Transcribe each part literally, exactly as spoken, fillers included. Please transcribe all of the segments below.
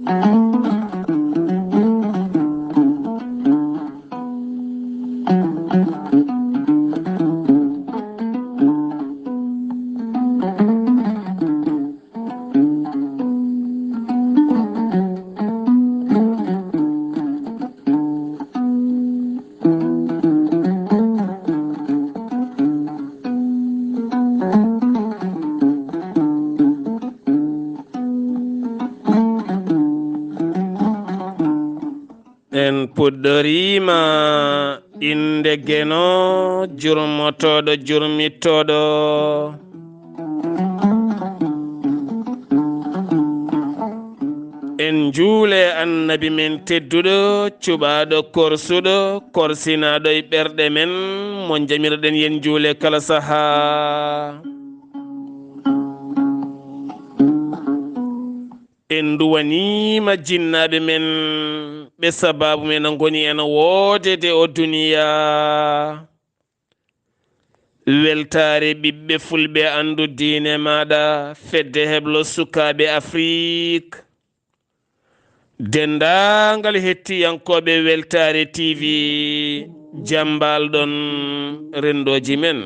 En puɗɗoriima innde Geno, jurmotooɗo, jurmitooɗo. En njuule Annabi men tedduɗo, cuɓaaɗo, korsuɗo, korsinaaɗo e ɓerɗe men, mo njamirɗen yen njuule kala sahaa. En nduwaniima jinnaaɓe men, ɓe sabaabu men ngoni en woodede o duniyaa. Weltaare ɓiɓɓe fulɓe anndu diine maaɗa, fedde heblo sukaaɓe Afrik. Denndaangal hettiyankooɓe Weltaare T V, jam mbaal-ɗon renndooji men.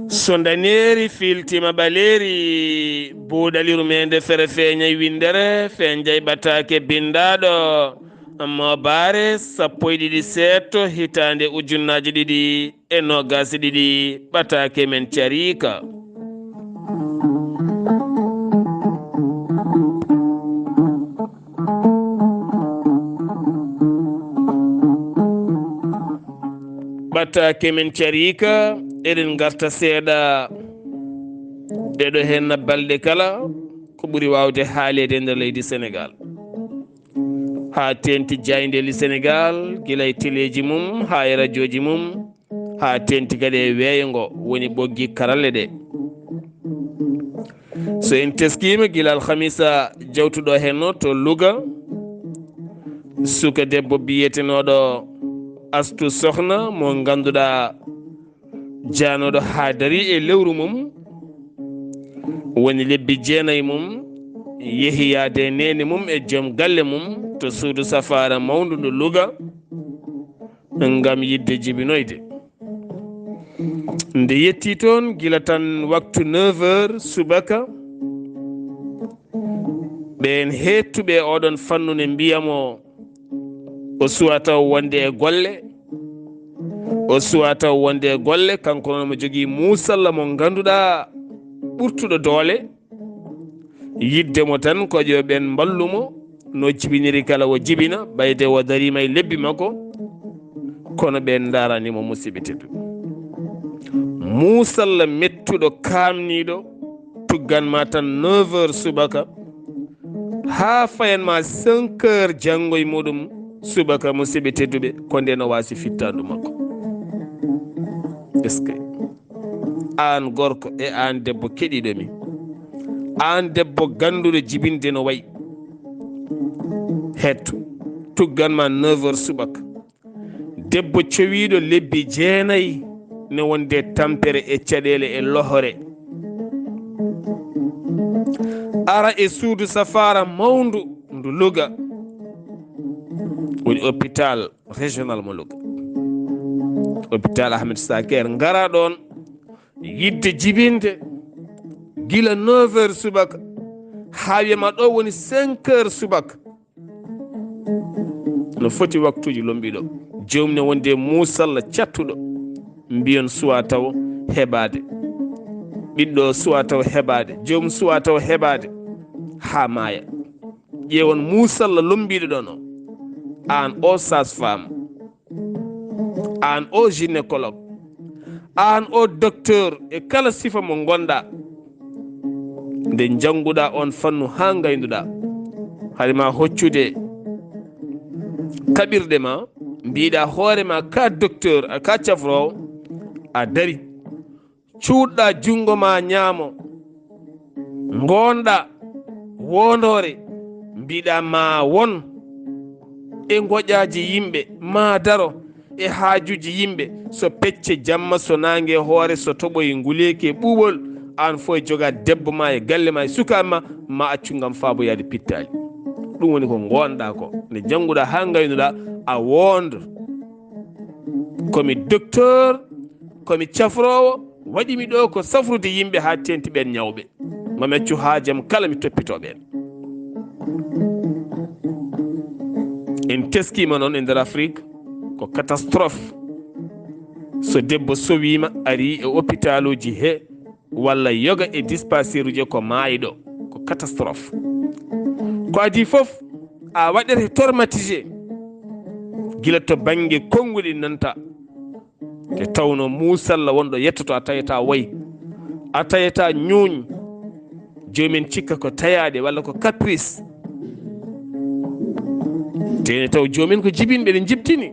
So ndaneeri fiiltiima ɓaleeri, buuɗal yurmeende fere feeñay winndere, feenjay ɓataake binndaaɗo, moobaare sappo e ɗiɗi seeɗto, hitaande ujunnaaji ɗiɗi e noogaas e ɗiɗi, ɓataake men cariika. Ɓataake men cariika, eɗen ngarta seeɗa. Ɗeɗo henna balɗe kala, ko ɓuri waawde haaleede e nder leydi Senegaal. Haa teeŋti jaayndeeli Senegaal, gila e teleeji mum, haa e rajooji mum, haa teeŋti kadi e weeyo ngo woni ɓoggi karalle ɗe. So en teskiima, gila alhamisa jawtuɗo henno to Louga, suka debbo biyetenooɗo Astu Sohna, mo ngannduɗaa jaanooɗo haa darii e lewru mum, woni lebbi jeenayi mum, yehi yaade e neene mum e joom galle mum to suudu safaara mawndu ndu Louga, ngam yiɗde jibinoyde. Nde yettii toon, gila tan waktu neuf heures subaka, ɓeen heettuɓe e oɗon fannu ne mbiya mo, o suwaa taw wonde e golle, o suwaa taw wonde e golle, kanko noon mo jogii muusalla mo ngannduɗaa ɓurtuɗo doole, yiɗde mo tan ko yo ɓeen mballu mo, no jibiniri kala o jibina, ɓayde o dariima e lebbi makko, kono ɓeen ndaarani mo, musidɓe tedduɓe. Muusalla mettuɗo, kaamniiɗo, tuggan ma tan neuf heures subaka, haa fayan ma cinq heures janngo e muɗum subaka, musidɓe tedduɓe, ko nde no waasi fittaandu makko. Est-ce que aan gorko e aan debbo keɗiiɗo mi, aan debbo gannduɗo jibinde no wayi, hetto, tuggan ma neuf heures subaka, debbo cowiiɗo lebbi jeenayi ne wonde tampere e caɗeele e lohore, ara e suudu safaara mawndu ndu Louga, woni hôpital régional mo Louga, hôpital Ahmed Saker, ngara ɗoon yiɗde jibinde gila neuf heures subaka haa wiyama ɗo woni cinq heures subaka. No foti waktuuji lombiɗo, joomum ne wondi e muusalla cattuɗo, mbiyon suwaa taw heɓaade. Ɓiɗɗo suwaa taw heɓaade, joomum suwaa taw heɓaade haa maaya. Ƴeewon muusalla lombiɗo ɗon o. Aan o sage-femme, aan o gynécologue, aan o docteur e kala sifa mo ngonɗa, nde njannguɗa on fannu haa ngaynduɗa, hari ma hoccude kaɓirɗe ma, mbiɗa hoore ma ka docteur, a ka cafroowo, a dari, cuuɗɗa junngo ma ñaamo, ngoonɗa wondoore, mbiɗa ma won e ngoƴaaji yimɓe, ma daro e haajuuji yimɓe, so pecce jamma, so naange hoore, so toɓo e nguleeki e ɓuuɓol, Aan fof e jogaa debbo ma e galle ma e sukaaɓe ma, ma accu ngam faaboyaade pittaali. Ɗum woni ko ngoonɗaa ko. Nde jannguɗaa haa ngaynuɗaa, a woonda. Ko mi docteur, ko mi cafroowo, waɗi mi ɗo ko safrude yimɓe haa teenti ɓeen ñawɓe. Ma mi accu haajam kala mi toppitoo ɓeen. En teskiima noon e nder Afrik, ko catastrophe. So debbo sowiima, ari e hôpitaluuji he, walla yoga e dispensaire uji, ko maayɗo, ko catastrophe. Ko adii fof, a waɗete traumatisé, gila to bannge konnguɗi nanta. Nde tawnoo muusalla wonɗo yettoto, a tawata way, a tawata ñuuñ. Joomen cikka ko tayaaɗe walla ko caprice. Te ene taw joomen ko jibinɓe, ene njibtini.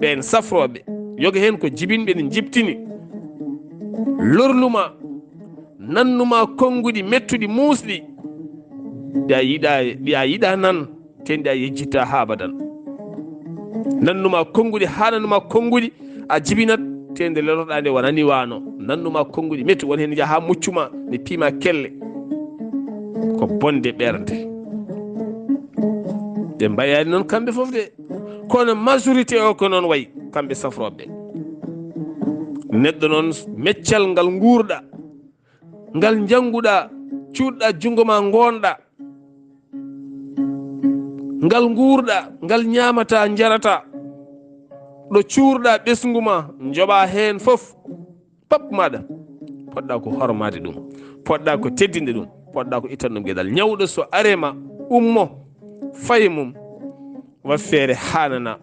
Ɓeen safrooɓe, yoga heen ko jibinɓe, ene njibtini. Lorlu ma, nannu ma konnguɗi mettuɗi, muusɗi, ɗi a yiɗaa, ɗi a yiɗaa nan, te ɗi a yejjitaa haa abadan. Nannu ma konnguɗi, haa nannu ma konnguɗi, a jibinat, te nde lelotoɗaa nde wonani waano. Nannu ma konnguɗi mettu, won heen njaha haa muccu ma, ne piima kelle. Ko bonde ɓernde. Ɓe mbayaani noon kamɓe fof de. Kono majorité o ko noon wayi, kamɓe safrooɓe. Neɗɗo noon, meccal ngal nguurɗa, ngal njannguɗa, cuuɗɗa junngo ma ngoonɗa, ngal nguurɗa, ngal ñaamata, njarata, ɗo cuurɗa ɓesngu ma, njoɓa heen fof, pap maɗa, poɗɗa ko hormaade ɗum, poɗɗa ko teddinde ɗum, poɗɗa ko ittan ɗum geɗal. Ñawɗo so arema, ummo, fayi mum, waɗ feere haa nana,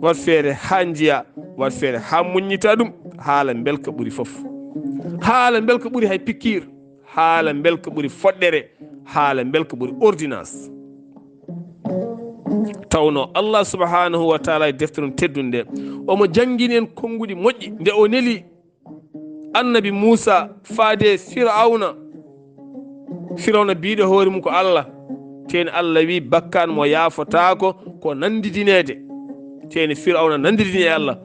waɗ feere haa njiya, waɗ feere haa muññita ɗum. Haala mbelka ɓuri fof. Haala mbelka ɓuri hay pikiir. Haala mbelka ɓuri foɗɗere. Haala mbelka ɓuri ordonnance. Tawno Allah subhanahu wa taala e deftere mum teddunde, omo janngini en konnguɗi moƴƴi nde o neli annabi Muusa faade Firawna. Firawna biiɗo hoore mum ko Allah. Teeni Allah wi bakkan mo yaafotaako ko nanndidineede. Teeni Firawna nanndidini e Allah.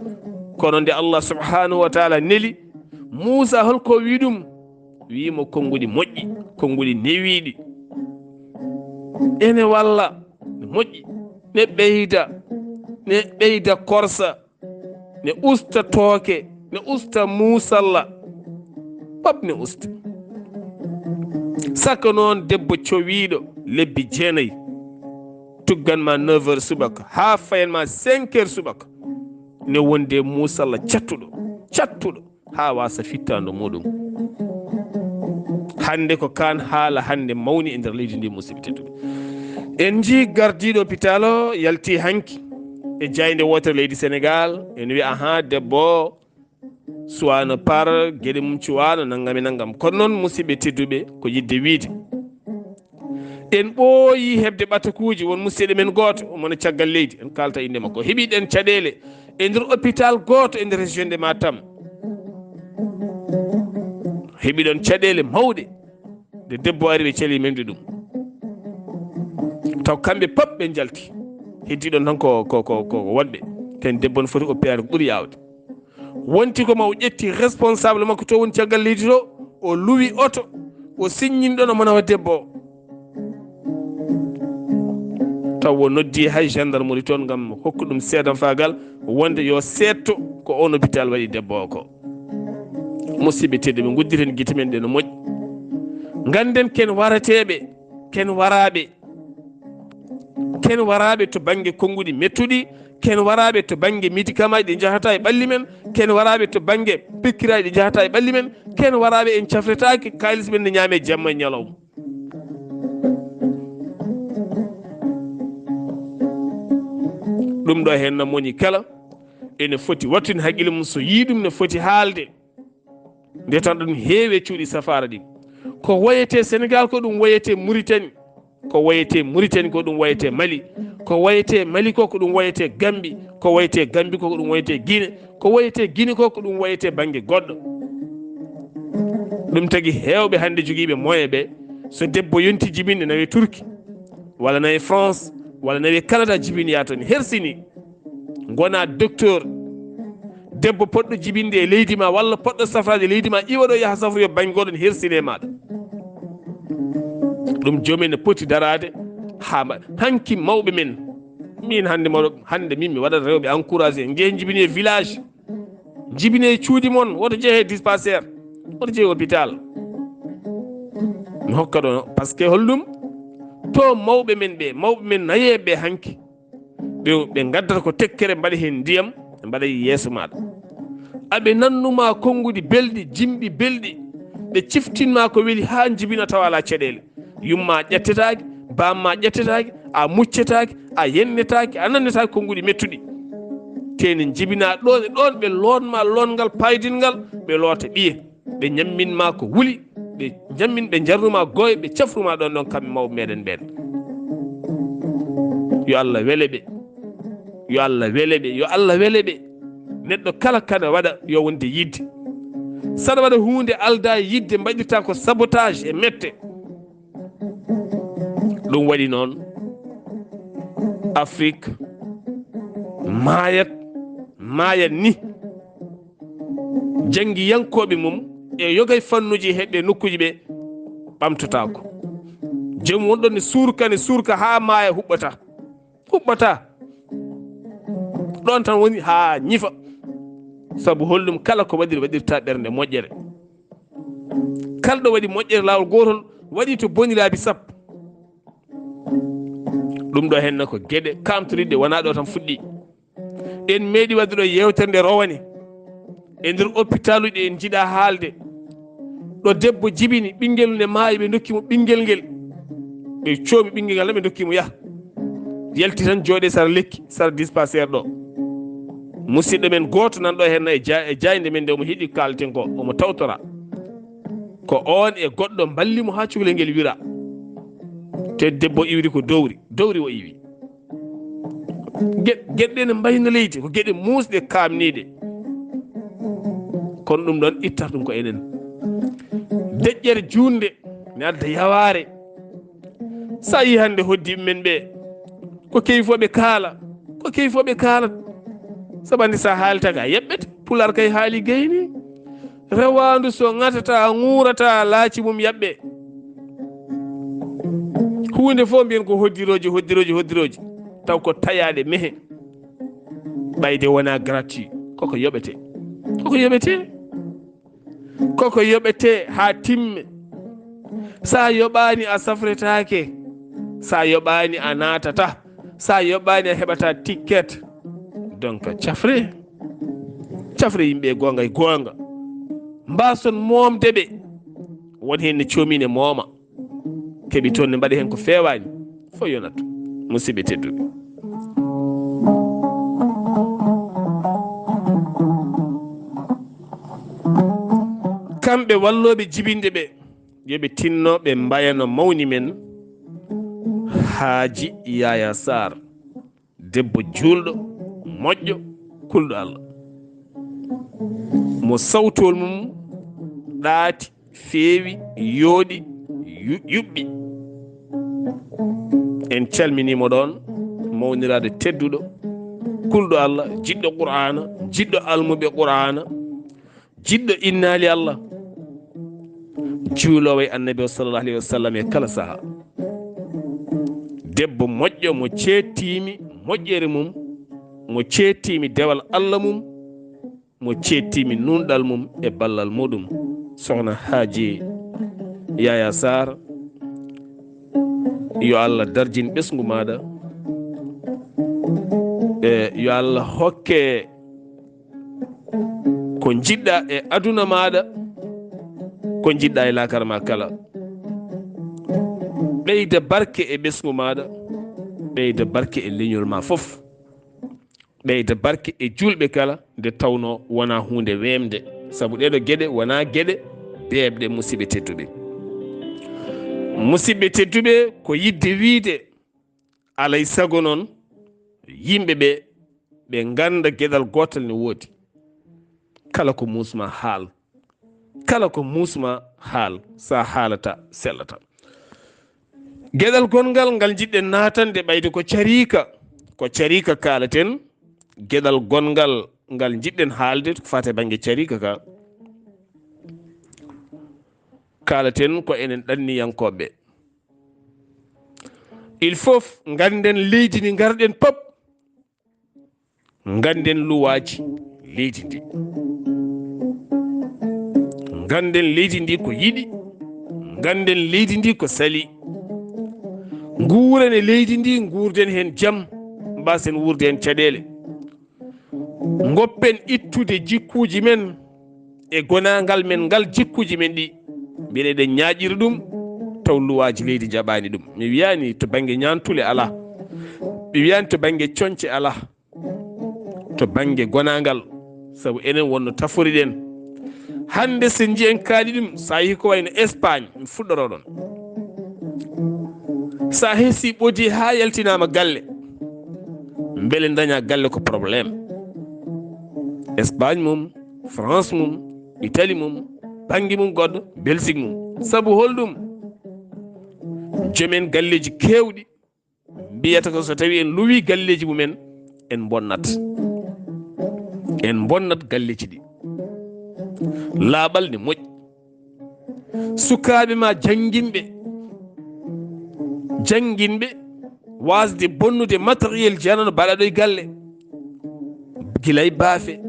Kono nde Allah subhanahu wa taala neli Muusa, holko wi ɗum? Wi mo konnguɗi moƴƴi, konnguɗi newiiɗi. Ene walla, ne moƴƴi, ne ɓeyda, ne ɓeyda korsa, ne usta tooke, ne usta muusalla, pap ne usta. Saka noon debbo cowiiɗo lebbi jeenayi, tuggan ma neuf heures subaka, haa fayan ma cinq heures subaka, ne wondi e muusalla cattuɗo, cattuɗo, haa wasa fittaandu muɗum. Hannde ko kaan haala hannde mawni e nder leydi ndi, musidɓe tedduɓe. En njii gardiiɗo hôpital o yalti hanki e jaaynde wootere leydi Senegal. En wi, ahaa, debbo o suwaano par, geɗe mum cuwaano, nanngam e nanngam. Kono noon, musidɓe tedduɓe, ko yiɗde wiide, en ɓooyi heɓde ɓatakuuji. Won musidɗo men gooto, omo wona caggal leydi, en kaalta innde makko. Heɓiɗen caɗeele e nder hôpital gooto e nder région de Matam. Heɓiɗon caɗeele mawɗe. Nde debbo ari, ɓe celi memde ɗum. Taw kamɓe pap ɓe njalti. Heddi ɗon tan ko, ko, ko, ko wonɓe. Ken debbo no foti opéraade ko ɓuri yaawde. Wonti ko ma o ƴetti responsable makko to woni caggal leydi to, o luwi oto, o siññini ɗon omo nawa debbo o. Taw o noddi hay gendarmerie toon ngam hokka ɗum seedanfaagal wonde yo seetto ko oon hôpital waɗi debbo o ko. Musidɓe tedduɓe, ngudditen gite men ɗe no moƴƴi. Ngannden ken warateeɓe, ken waraaɓe. Ken waraaɓe to bannge konnguɗi mettuɗi, ken waraaɓe to bannge médicament ɗi njahata e ɓalli men, ken waraaɓe to bannge pikkiraaji ɗi njahata e ɓalli men, ken waraaɓe en cafretaake, kaalis men ne ñaame jamma e ñalawma. Ɗum ɗo heen no moni kala, ene foti wattude haqqille mum, so yii ɗum ne foti haalde. Nde tan ɗum heewi e cuuɗi safaara ɗin. Ko wayetee Senegal ko ɗum wayetee Muritani. Ko wayetee Muritani ko ɗum wayetee Mali. Ko wayetee Mali ko ko ɗum wayetee Gambi. Ko wayetee Gambi ko ko ɗum wayetee Gine. Ko wayetee Gine ko ko ɗum wayetee bannge goɗɗo. Ɗum tagi heewɓe hannde jogiiɓe moyen ɓe, so debbo yonti jibinde nawe Turki, walla nawe France, walla nawe Canada, jibinoya toon, hersini, ngona docteur, Debbo poɗɗo jibinde e leydi ma walla poɗɗo safraade leydi ma, iwa ɗo yaha safroyo bañ goɗɗo ne hersine maɗa. Ɗum jomen ne poti daraade haa mbaɗa. Hanki mawɓe men, min hannde mawɗo, hannde min mi waɗat rewɓe encouragé, njehen jibine village, jibine cuuɗi mon, woto jehe dispensaire, woto jehe hôpital. Mi hokka ɗo, parce que holɗum? To mawɓe men ɓe, mawɓe men nayeeɓe ɓe hanki, ɓe, ɓe ngaddata ko tekkere, mbaɗa heen ndiyam, ɓe mbaɗa yeeso maɗa. Aɓe nannuma konnguɗi belɗi, jimɗi belɗi, ɓe ciftinma ko weli haa njibina tawa alaa caɗeele. Yumma ƴettetaake, bamma ƴettetaake, a muccetaake, a yennetaake, a nannetaake konnguɗi mettuɗi. Te ne njibina ɗoon e ɗoon, ɓe lootma lootngal paydingal, ɓe loota ɓiye. Ɓe ñamminma ko wuli, ɓe ñammin, ɓe njarnuma gooy, ɓe cafruma ɗoon ɗoon kamɓe mawɓe meɗen ɓeen. Yo Allah wele ɓe. Yo Allah wele ɓe. Yo Allah wele ɓe. Neɗɗo kala kana waɗa yo wonde yidde. Saɗa waɗa huunde alda e yidde, mbaɗirta ko sabotage e mette. Ɗum waɗi noon Afrique maayat, maayat ni. Janngiyankooɓe mum e yogay fannuuji heɓɓe nokkuuji ɓe ɓamtotaako. Joom wonɗon ne suurka, ne suurka haa maaya, huɓɓata. Huɓɓata. Ɗoon tan woni haa ñifa. Sabu holɗum? Kala ko waɗir, waɗirta ɓernde moƴƴere. Kala ɗo waɗi moƴƴere laawol gootol, waɗi to boni laabi sappo. Ɗum ɗo henna ko geɗe kamtoriɗe, wonaa ɗo tan fuɗɗi. En meeɗi waɗde ɗo yeewtere nde rowane. E nder hôpitaluji en njiɗa haalde. Ɗo debbo jibini, ɓinngel ne maayi, ɓe ndokki mo ɓinngel ngel. Ɓe coomi ɓinngel ngal, ɓe ndokki mo yaha. Yalti tan jooɗe sara lekki, sara dispensaire ɗo. Musidɗo men gooto nan ɗo henna e ja-, e jaaynde men nde, omo heɗi kalten ko, omo tawtora. Ko oon e goɗɗo mballi mo haa cukalel ngel wira. Te debbo iwri ko dowri, dowri o iwi. Ge-, geɗe ɗe ne mbayna leydi, ko geɗe muusɗe, kaamniiɗe. Kono ɗum ɗoon ittata ɗum ko enen. Deƴƴere juunde ne adda yawaare. So a yii hannde hoddiiɓe men ɓe, ko kewi fof ɓe kaala, ko kewi fof ɓe kaalat. Sabu anndi so a haaltaaka a yaɓɓete. Pulaar kay haali gayni. Rewaandu so ŋatata, ŋuurata, laaci mum yaɓɓe. Huunde fof mbiyen ko hoddirooji, hoddirooji, hoddirooji. Taw ko tayaaɗe mehe. Ɓayde wonaa gratuit. Koko yoɓete. Koko yoɓete. Koko yoɓete haa timme. Sa yoɓaani a safretaake. Sa yoɓaani a naatata. Sa yoɓaani a heɓata ticket. Donc, cafre. Cafre yimɓe e goonga e goonga. Mbaason moomde ɓe. Won heen ne coomi ne mooma. Keɓi toon ne mbaɗa heen ko feewaani. Fof yonat. Musidɓe tedduɓe. Kamɓe wallooɓe jibinde ɓe, yo ɓe tinno ɓe mbayano mawni men Haaji Yaya Sarr, debbo juulɗo, moƴƴo, kulɗo Allah. Mo sawtol mum ɗaati, feewi, yooɗi, yu-, yuɓɓi. En calminii mo ɗoon, mawniraaɗo tedduɗo, kulɗo Allah, jiɗɗo Qur'aana, jiɗɗo almuɓe Qur'aana, jiɗɗo innaali Allah, juuloowo e Annabi o sallallahu alayhi wa sallam e kala saha. Debbo moƴƴo mo ceettiimi moƴƴere mum, mo ceettiimi dewal Allah mum, mo ceettiimi nuunɗal mum e ballal muɗum. Sohna Haaji Yaya Sarr, yo Allah darjin ɓesngu maaɗa. E yo Allah hokke ko njiɗɗa e aduna maaɗa, ko njiɗɗa e laakara ma kala. Ɓeyda barke e ɓesngu maaɗa, ɓeyda barke e leñol ma fof. Ɓeyda barke e juulɓe kala, nde tawnoo wonaa huunde weemde. Sabu ɗeeɗo geɗe wonaa geɗe beeɓɗe, musidɓe tedduɓe. Musidɓe tedduɓe, ko yiɗde wiyde, alay sago noon, yimɓe ɓe, ɓe ngannda geɗal gootal ne woodi. Kala ko muusma haal. Kala ko muusma haal, sa haalata, sellata. Geɗal gonngal ngal njiɗɗen naatande, ɓayde ko cariika, ko cariika kaalaten, geɗal gonngal ngal njiɗɗen haalde ko faati e bannge cariika ka. Kaalaten ko enen ɗanniyankooɓe. Il faut ngannden leydi ndi ngarɗen pop. Ngannden luwaaji leydi ndi. Ngannden leydi ndi ko yiɗi. Ngannden leydi ndi ko sali. Nguuren e leydi ndi, nguurden heen jam, mbaasen wuurde heen caɗeele. Ngoppen ittude jikkuuji men e gonaangal men ngal, jikkuuji men ɗi. Mbiɗen eɗen ñaaƴiri ɗum, taw luwaaji leydi njaɓaani ɗum. Mi wiyaani to bannge ñaantule alaa. Mi wiyaani to bannge coñce alaa. To bannge gonaangal, sabu enen wonno taforiɗen. Hannde so njiyen kaali ɗum, so a yehi ko wayno Espagne, mi fuɗɗoro ɗon. So a hesi ɓodi haa yaltinaama galle, mbele daña galle ko problème. Espagne mum, France mum, Italie mum, bannge mum goɗɗo, Belgique mum. Sabu holɗum? Jomen galleeji keewɗi mbiyata ko so tawi en luwi galleeji mumen, en bonnat. En bonnat galleeji ɗi. Laaɓal ne moƴƴi. Sukaaɓe ma jannginɓe, jannginɓe waasde bonnude matériel janano baɗaɗo e galle. Gila e baafe,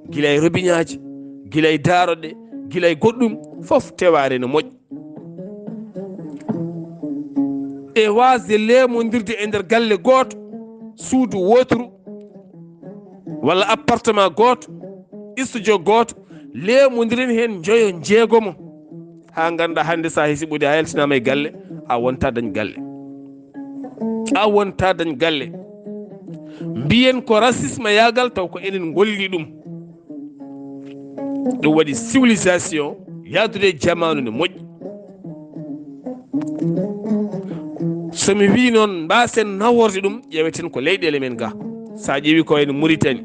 gila e robiñaaji, gila e daaroɗe, gila e goɗɗum, fof tewaare no moƴƴi. E waasde leemondirde e nder galle gooto, suudu wooturu, walla appartement gooto, studio gooto, leemondiren heen njoyo njeegomo, haa ngannda hannde so a hesi ɓodi a yaltinaama e galle, a wonta dañ galle. A wonta dañ galle. Mbiyen ko racisme yaagal, taw ko enen ngolli ɗum. Ɗum waɗi civilisation yahdude e jamaanu ne moƴƴi. So mi wii noon, mbaasen naworde ɗum, ƴeeweten ko leyɗeele men ga. So a ƴeewi ko wayno Mauritanie,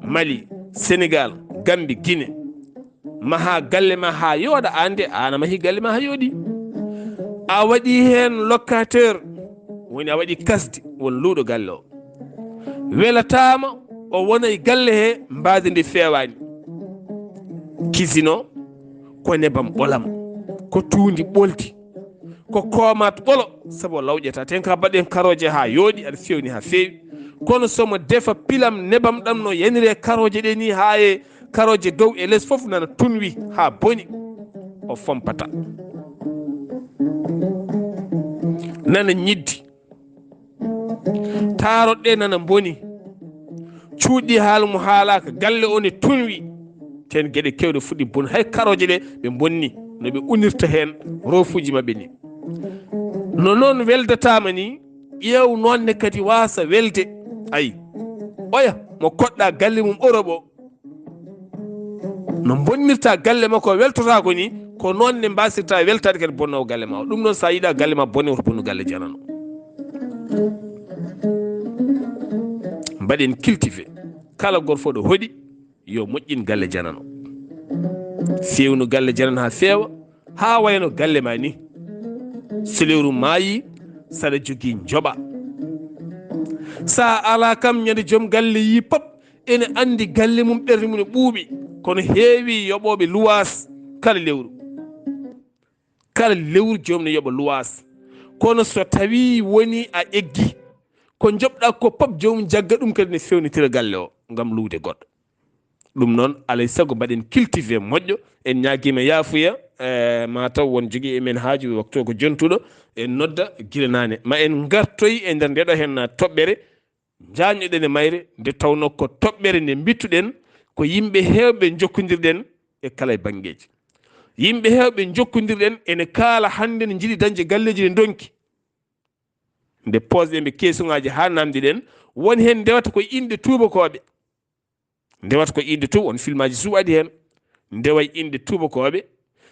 Mali, Sénégal, Gambie, Guinée, maha galle ma haa yooɗa, aan de, aan a mahi galle ma haa yooɗi. A waɗi heen locataire, woni a waɗi kasdi, won luuɗo galle o. Welataama, o wona e galle he, mbaadi ndi feewaani. Kisino, ko nebam ɓolam, ko tuundi ɓoldi, ko koomaat ɓolo, sabu o lawƴata. Ten ka mbaɗen karooje haa yooɗi, aɗa feewni haa feewi. Kono so mo defa pilam nebam ɗam no yanire karooje ɗe ni, haa e karooje dow e les fof nana tunwi haa boni, o fompata. Nana ñiddi. Taaroɗe nana mboni. Cuuɗi haala mo haalaaka, galle o ne tunwi. Ten geɗe kewɗe fuɗɗi bon. Hay karooje ɗe ɓe bonni, no ɓe unirta heen roofuuji maɓɓe ni. No noon weldataama ni, ƴeew noon ne kadi waasa welde. Ayi, oya mo koɗɗa galle mum Europe o, no bonnirta galle makko, weltotaako ni, ko noon ne mbasirta weltaade kadi bonnowo galle ma o. Ɗum noon, so a yiɗa galle ma bonne, woto bonnu galle janano. Mbaɗen cultivé. Kala gorfo ɗo hoɗi, yo moƴƴin galle janano. Fewnu galle janano haa feewa, haa wayno galle ma ni. So lewru maayi, saɗa jogii njoɓa. Sa ala kam, ñande joom galle yi pop ene anndi galle mum, ɓernde mum ne ɓuuɓi. Kono heewi yoɓooɓe luwaas kala lewru. Kala lewru joom ne yoɓa luwaas. Kono so tawi woni a eggi, ko njoɓɗa ko pop joomum jagga ɗum kadi ne fewnitira galle o ngam luwde goɗɗo. Ɗum noon, alay sago mbaɗen cultivé moƴƴo. En ñaagiima yaafuya, eh, ma taw won jogii e men haaju, waktu o ko jontuɗo. En nodda gila naane. Ma en ngartoy e nder ndeɗo heen toɓɓere, njaññoɗen e mayre, nde tawnoo ko toɓɓere nde mbittuɗen, ko yimɓe heewɓe njokkondirɗen e kala e banngeeji. Yimɓe heewɓe njokkondirɗen ene kaala hannde ne njiɗi dañde galleeji ɗi ndonki. Nde poosɗen ɓe keesuŋaaji haa naamndiɗen, won heen ndewata ko e innde tuubakooɓe, ndewata ko e innde tuuba, won filmaaji suuɓaaɗi heen, ndewa e innde tuubakooɓe.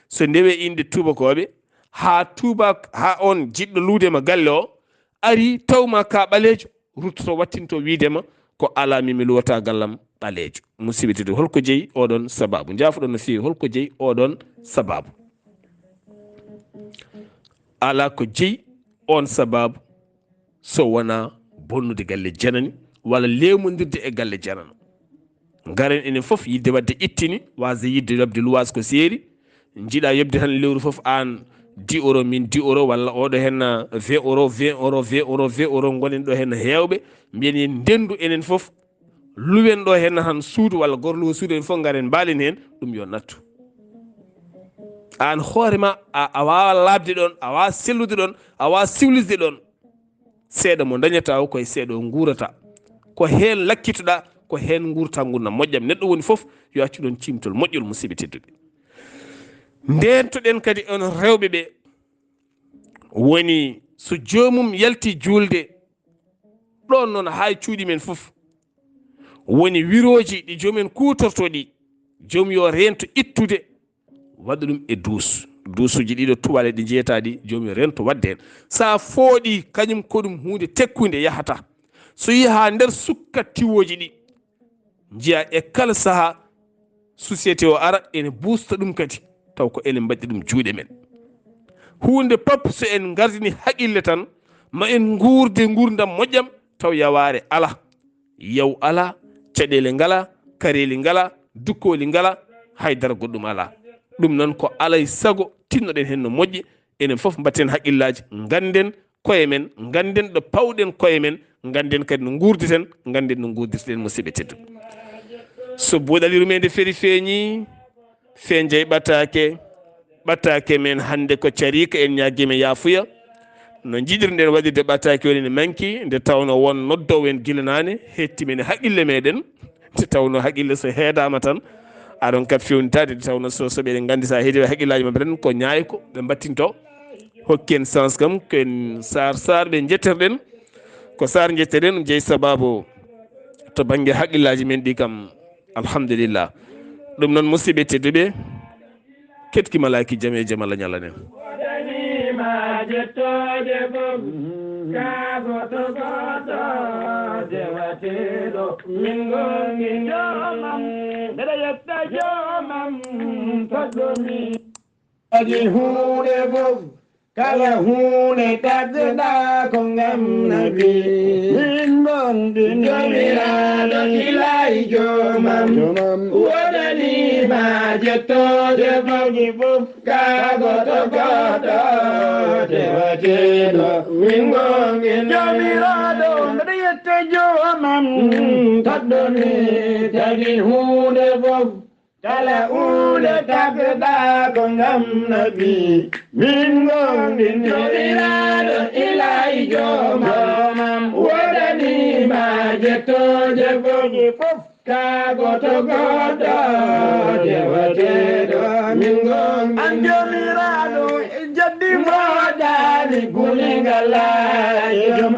So ndewe innde tuubakooɓe, haa tuuba, haa oon jiɗɗo luwde ma galle o ari, taw ma ka ɓaleejo, ruttoto wattinto wiide ma, ko alaa, min mi luwata gallam ɓaleejo. Musidɓe tedduɓe, holko jeyi oɗon sababu? Njaafoɗon no feewi, holko jeyi oɗon sababu? Alaa ko jeyi on sababu so wonaa bonnude galle janani walla leemondirde e galle janano. Ngaren enen fof yidde wadde ittini, waasde yidde yoɓde luwaas ko seeri. Njiɗa yoɓde tan lewru fof aan dix euros, min dix euros, walla oɗo henna vingt euros, vingt euros, vingt euros, vingt euros, ngonen ɗo henna heewɓe. Mbiyen yen ndendu enen fof, luwen ɗo henna tan suudu walla gorluwo suudu, en fof ngaren mbaalen heen, ɗum yo nattu. Aan hoore ma, a, a waawa laaɓde ɗoon, a waawa sellude ɗoon, a waawa siwlisde ɗoon. Seeɗa mo dañata o, koye seeɗa o nguurata. Ko heen lakkitoɗa, ko heen nguurta ngurndan moƴƴam. Neɗɗo woni fof, yo accu ɗoon ciimtol moƴƴol, musidɓe tedduɓe. Ndeentoɗen kadi on rewɓe ɓe, woni so joomum yalti juulde, ɗoon noon haa e cuuɗi men fof, woni wirooji ɗi joomen kuutortoo ɗi, joom yo reento ittude, waɗa ɗum e duus. Duusuuji ɗiɗo tuwale ɗi njeetaa ɗi, joom yo reento waɗde heen. So a fooɗi, kañum ko ɗum huunde tekkunde yahata. So yaha nder sukka tiwooji ɗi, njiya e kala saha société o ara ene buusta ɗum kadi, taw ko enen mbaɗi ɗum juuɗe men. Huunde pop so en ngardini haqille tan, ma en nguurde nguurndam moƴƴam, taw yawaare ala, yaw ala, caɗeele ngala, kareeli ngala, dukkooli ngala, haydara goɗɗum ala. Ɗum noon ko alay sago tinnoɗen heen no moƴƴi, enen fof mbatten haqillaji, ngannden koye men, ngannden ɗo pawɗen koye men, ngannden kadi no nguurditen, ngannden no nguurdirten, musidɓe tedduɓe. So buuɗal yurmeende feri feeñi, fee njey ɓataake, ɓataake men hannde ko cariika, en ñaagii men yaafuya. No njiɗirɗen waɗirde ɓataake woni ne manki, nde tawno won noddoowo en gila naane, hetti men e haqille meɗen, nde tawno haqille so heedaama tan, aɗon kadi fewnitaade, nde tawno so, so ɓeɗen nganndi so a heedi haqillaji maɓɓe tan ko ñaayko ɓe mbattinto. Hokken sens kam, ko en Saar Saar ɓe njetterɗen, ko Saar njetterɗen, jeyi sababu to bannge haqillaji men ɗi kam, alhamdulillah. Ɗum noon, musidɓe tedduɓe, ketki malaaki jam e jam Allah ñalanen. Wodanima jettooje fof, kaa gooto gooto dewateeɗo, min ngonɗini joomam, mbeɗa yetta joomam, toɗɗumi. Waɗi huunde fof, kala huunde tagɗa ko ngam nabi. Min ngonɗini joomiraaɗo ilaahi joomam. Joomam. Wodanima jettooje fof, kaa gooto gooto dewateeɗo. Min ngonɗini joomiraaɗo, mbeɗa yetta joomam. Mm, toɗɗumi tagi huunde fof. Kala huunde tagɗa ko ngam nabi. Min ngonɗini joomiraaɗo ilaahi joomam. Wodanima jettooje fof. Kaa gooto gooto dewateeɗo. Min ngonɗini an joomiraaɗo jaddi mo waɗani gulingal laaji. Joom